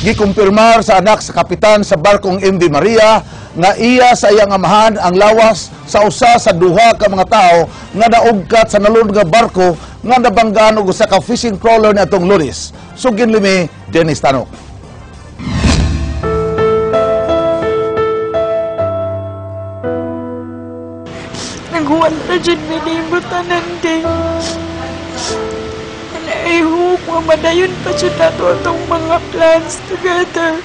Gikumpirmar sa anak sa kapitan sa barkong MV Maria nga iya sa iyang amahan ang lawas sa usa sa duha ka mga tawo nga naugkat sa nalunod nga barko nga nabanggaan og usa ka fishing trawler niadtong Lunes. Sugin limi, Dennis Tanok. Naghuwat na dyan minimo tanan kay. And I hope nga madayon pa dyan nato atong mga plans together.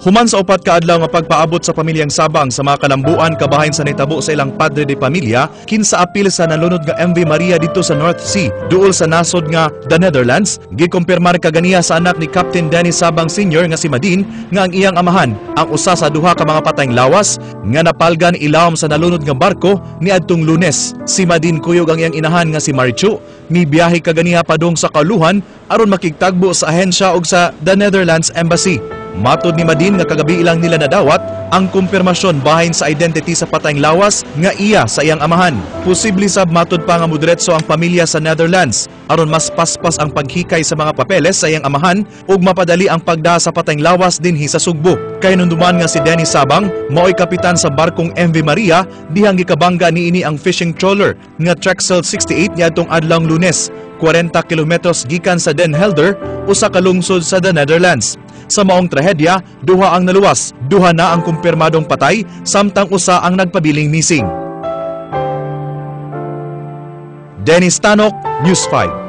Human sa upat ka adlaw nga pagpaabot sa pamilyang Sabang sa mga kalambuan kabahin sa nitabo sa ilang padre de pamilya, kinsa apil sa nalunod nga MV Maria didto sa North Sea, duol sa nasod nga The Netherlands, gikumpirmar kaganiha sa anak ni Captain Danny Sabang Sr. nga si Madin nga ang iyang amahan ang usa sa duha ka mga patayng lawas nga napalgan ilawom sa nalunod nga barko niadtong Lunes. Si Madin kuyog ang iyang inahan nga si Marichu, mibiyahe kaganiha padung sa kaluhan aron makigtagbo sa ahensya og sa The Netherlands Embassy. Matod ni Madin nga kagabi ilang nila nadawat ang kumpirmasyon bahin sa identity sa patayng lawas nga iya sa iyang amahan. Posible sab matod pa nga mudiretso ang pamilya sa Netherlands aron mas paspas ang paghikay sa mga papeles sa iyang amahan ug mapadali ang pagdaa sa patayng lawas dinhi sa Sugbo. Kay nunduman nga si Danny Sabang maoy kapitan sa barkong MV Maria dihang gikabangga niini ang fishing trawler nga Trexel 68 niadtong adlawng Lunes, 40 kilometros gikan sa Den Helder, usa ka lungsod sa the Netherlands. Sa maong trahedya, duha ang naluwas, duha na ang kumpirmadong patay, samtang usa ang nagpabiling missing. Dennis Tanok, News 5.